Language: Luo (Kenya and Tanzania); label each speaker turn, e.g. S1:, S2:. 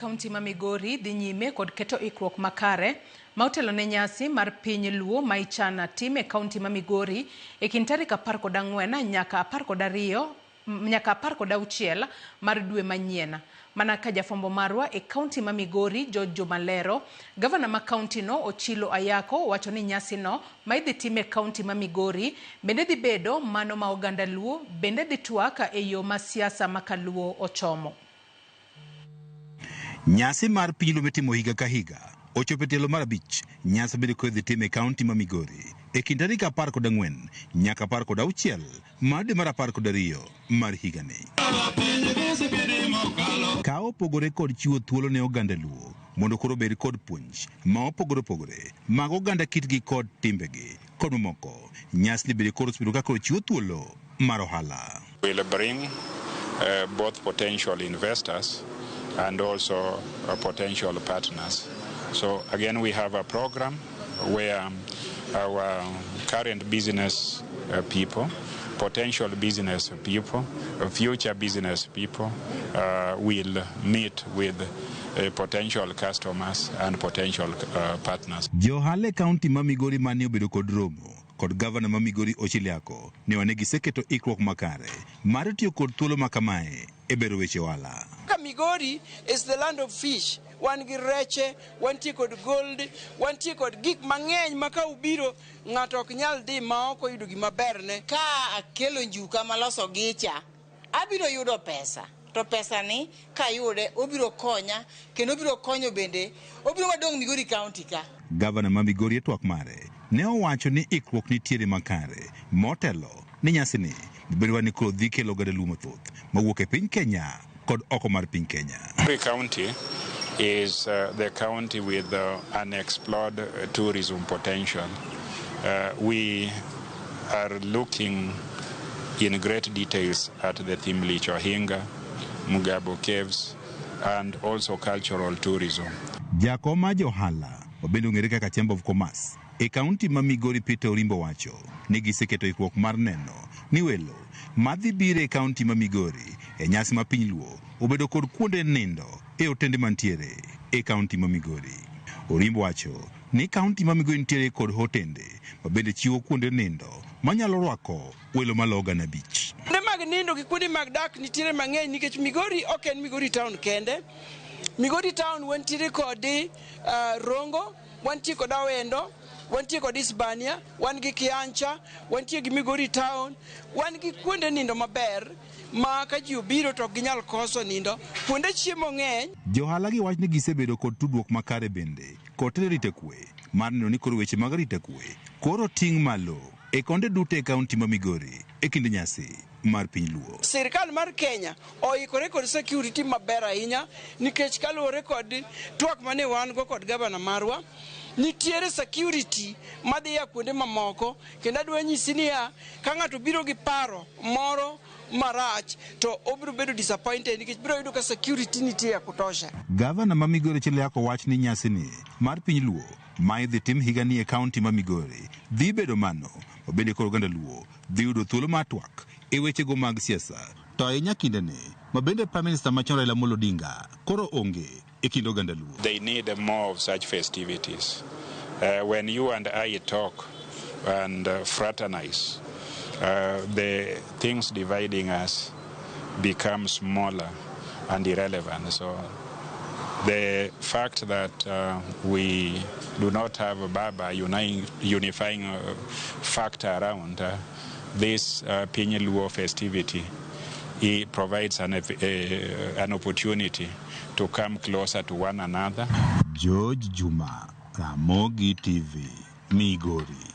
S1: Kaunti ma Migori dhi nyime kod keto ikruok makare ma otelo ne nyasi mar piny Luo ma ichana tim e kaunti ma Migori e kind tarik 14 nyaka 12 nyaka 16 mar dwe manyien. Mana ka jafwambo marwa e kaunti ma Migori George Juma lero, gavana ma kaunti no Ochilo Ayako wacho ni nyasi no ma idhi tim e kaunti ma Migori bende dhi bedo mano ma oganda Luo bende dhi twak e yo ma siasa ma kaluo ochomo.
S2: Nyasi mar piny Luo mitimo higa ka higa ochopo e tielo mar 5. Nyasi bende koro idhi tim e kaunti ma Migori e kind tarik 14 nyaka 16 mar dwe mar 12 mar higani. Ka opogore kod chiwo thuolo ne oganda Luo mondo koro obed kod puonj ma opogore opogore mag oganda kitgi kod timbegi kod mamoko, nyasini bende koro osebedo ka koro chiwo thuolo mar ohala.
S3: Will bring both potential investors and also potential partners. So again, we have a program where our current business people, potential business people, future business people will meet with potential customers and potential partners.
S2: Johala e kaunti ma Migori mane obedo kod romo kod gavana ma Migori Ochilo Ayako ne wane giseketo ikruok makare mar tiyo kod thuolo ma kamae e bero weche ohala.
S4: Ka Migori is the land of fish, wan gi reche, wantie kod gold, wantie kod gik mang'eny ma ka ubiro ng'ato ok nyal dhi ma ok oyudo gima berne.
S5: Ka akelo njuka maloso gicha, abiro yudo pesa. To pesa ni kayude obiro konya kendo obiro konyo bende obiro wadong' Migori County ka.
S2: Gavana ma Migori e twak mare ne owacho ni ikruok nitiere makare motelo ni nyasini bedo ni koro dhi kelo oganda Luo mathoth mawuok e piny Kenya kod oko mar piny Kenya.
S3: Migori County is the county with unexplored tourism potential. We are looking in great details at the Thimlich Ohinga, Mugabo Caves, and also cultural tourism.
S2: Jakom mar johala mabende ong'ere kaka Chamber of Commerce e kaunti ma Migori Peter Orimbo wacho ni giseketo ikruok mar neno ni welo madhi biro e kaunti ma Migori e nyasi ma piny Luo obedo kod kuonde nindo e otende mantiere e kaunti ma Migori. Orimbo wacho ni kaunti ma Migori nitiere kod hotende mabende chiwo kuonde nindo manyalo rwako welo maloyo 5,000.
S4: Kuonde mag nindo gi kuonde mag dak nitiere mang'eny nikech Migori ok en Migori town kende. Migori town wantiere kod Rongo, wantie kod Awendo, wantie kod Isbania, wan gi Kiancha, wantie gi Migori town, wan gi kuonde nindo maber ma ka ji obiro to ok ginyal koso nindo. Kuonde chiemo ng'eny.
S2: Johala gi wach ni gisebedo kod tudruok makare bende kod telo rito kwe mar neno ni koro weche mag rito kwe koro ting' malo e konde duto e kaunti ma Migori e kinde nyasi mar piny Luo.
S4: Sirkal mar Kenya oikore kod security maber ahinya nikech kaluwore kod twak mane wan go kod gavana marwa, nitiere security madhi ya kuonde mamoko kendo adwa nyisi niya, ka ng'ato biro gi paro moro marach to obiro bedo disappointed nikech biro yudo ka security nitie ya kutosha.
S2: Gavana ma Migori Ochilo Ayako wach ni nyasini mar piny Luo ma idhi tim higani e kaunti ma Migori dhi bedo mano ma bende koro oganda Luo dhi yudo thuolo mar twak e wechego mag siasa to ahinya kindeni ma bende Prime Minister machon Raila Amolo Odinga koro onge e kind oganda Luo.
S3: They need more of such festivities. When you and I talk and fraternize, the things dividing us become smaller and irrelevant. So the fact that we do not have a Baba unifying factor around this Piny Luo festivity, it provides an opportunity to come closer to one another.
S2: George Juma, Ramogi TV, Migori.